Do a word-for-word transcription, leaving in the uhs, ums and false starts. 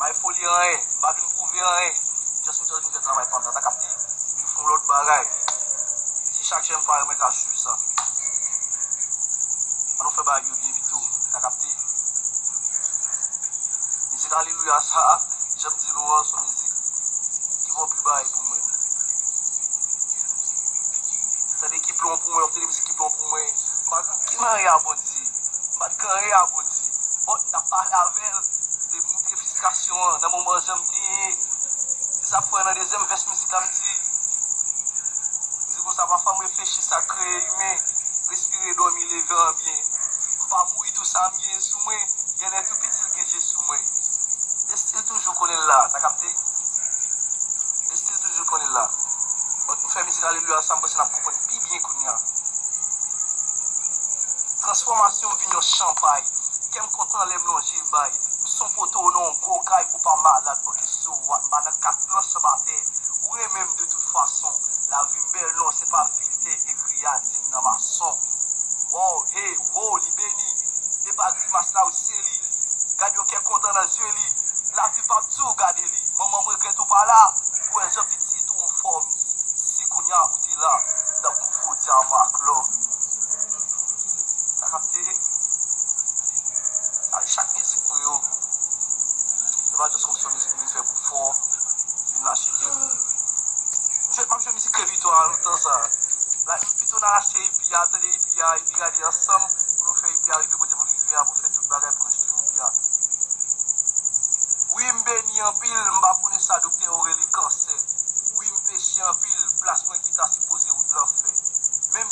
Bay foli anyen, m pa vin pwouve anyen. Just m just vin fè travay pa m nan, ta kapte? Vin fè yon lòt bagay. Si chak jèn parèy mwen ka swiv sa. Ann nou fè bagay yo byen pito, ta kapte? Mizik Alelouya sa, jan m di nou an, se yon mizik ki gen anpil bagay pou mwen. Tande ki plon pou mwen, w ap tande mizik ki plon pou mwen. M pa t gen anyen a Bondye. M pa t gen anyen a Bondye. But, n ap pale avè l, de montre fristrasyon an nan moman jan m te ye. Se sa k fè nan dezyèm vès mizik la m di, m di konsa, pafwa m reflechi sa k kreye imen, respire, dòmi, leve an byen. M pa mouri, tou sa m genyen sou mwen, genlè tou piti l gen je sou mwen. Destin toujou konnen l la, ta kapte? Destin toujou konnen l la. But m fè mizik Alelouya sa, m panse n ap konprann pi byen kounye a. Transfòmasyon m vin yon chanpay. Kè m kontan lè m lonje bay. M son poto nan yon gwo kay, ou pa malad, ok, so what? M pa nan kat planch anba tè. Ou renmen m de tout fason. Lavi m bèl, non, se pa filtè, egriya, di m nan mason. Wow, hey, wow, li beni. E pa grimas la, wi, se li. Gad yon kè kontan nan zye li. Lavi p ap di w gade li. Manman m regrèt ou pa la. Pou wè jan pitit ou anfòm. Si kounye a ou te la, m t ap kouvri w dyaman ak lò. Ta kapte? Ay, chak mizik mwen yo, se pa just kòmsi yon mizik m vin fè pou fò, vin lache kè m. M jwe, m ap jwe mizik Krevitwa a lontan sa. Like, m pito n al achte ipi a, tande ipi a, epi gade ansanm pou nou fè ipi a rive kote pou l rive a, pou n fè tout bagay pou nou stream ipi a. Wi, m beni anpil, m pa konnen sa doktè yo rele kansè. Wi, m peche anpil, plas mwen ki ta sipoze lanfè. Menm